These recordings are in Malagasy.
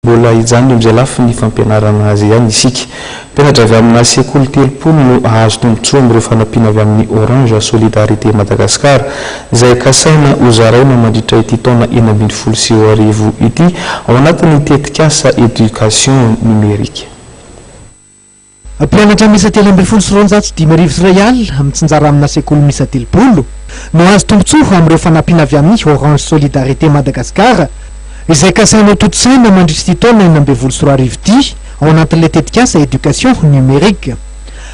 Mbola hijanona eo amin'izay lafiny fampianarana azy ihany isika. Mpianatra avy amina sekoly 30 no hahazo tombontsoa amin'ireo fanampiana avy amin'ny Orange Solidarité Madagascar, izay kasaina hozaraina mandritra ity taona 2016 ity, ao anatin'ny tetikasa Education numérique. Mpianatra miisa 1213 mitsinjara amina sekoly miisa 30 no hahazo tombontsoa amin'ireo fanampiana avy amin'ny Orange Solidarité Madagascar, izay kasaina hotontosaina mandritra ity taona 2016 ity ao anatin'ilay tetikasa Education numérique.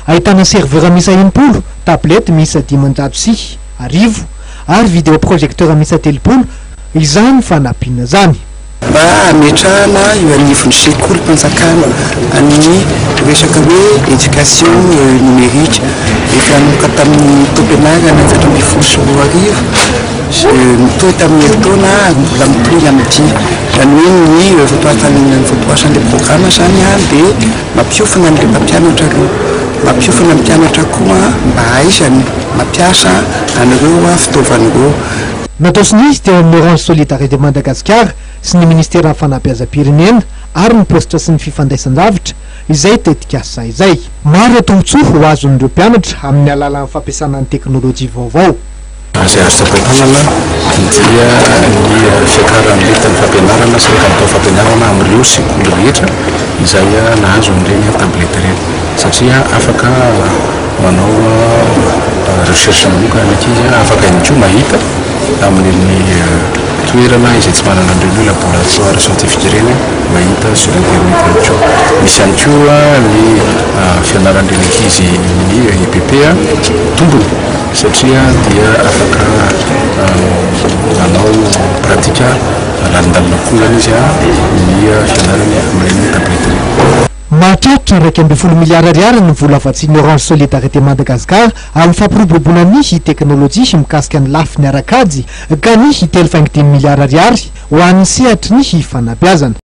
Ahitana serveur miisa 60, tablette miisa 1500 ary vidéo projecteur miisa 30 izany fanampiana izany. Mba hametrahana eo anivon'ny sekolim-panjakana ny resaka hoe éducation numérique. Efa nanomboka tamin'ny taom-pianarana 2014, mitohy tamin'ny herintaona ary mbola mitohy amin'ity. Izany hoe ny votoatin'ilay programme izany dia mampiofana an'ireo mpampianatra aloha, mampiofana ny mpianatra koa mba hahaizany mampiasa an'ireo fitaovana ireo. Natao sonia teo amin'ny Orange Solidarité Madagascar sy ny Ministeran'ny Fanabeazam-pirenena ary ny Paositra sy ny Fifandraisan-davitra izay tetikasa izay. Maro ireo tombontsoa ho azon'ireo mpianatra amin'ny alalan'ny fampiasana ny teknolojia vaovao. Izay azo tsapain-tanana dia ny fiakaran'ny lentan'ny fampianarana sy ny kalitao fampianarana amin'ireo sekoly rehetra izay nahazo an'ireny tablette ireny satria afaka manao recherche manokana ny ankizy, afaka ihany koa mahita amin'ireny toerana izay tsy manana an'ireny hoe laboratoire scientifique ireny, mahita sur internet ihany koa. Misy ihany koa ny fianaran'ireny ankizy ny EPP tombony satria dia afaka manao pratique lalindalina kokoa izany izy ny fianarany amin'ireny tablette ireny. Mahatratra 11 miliara ariary ny vola vatsian'ny Orange Solidarité Madagascar amin'ny fampiroboroboana ny teknolojia mikasika ny lafiny ara-kajy ka ny 3,5 miliara ariary ho an'ny sehatry ny fanabeazana.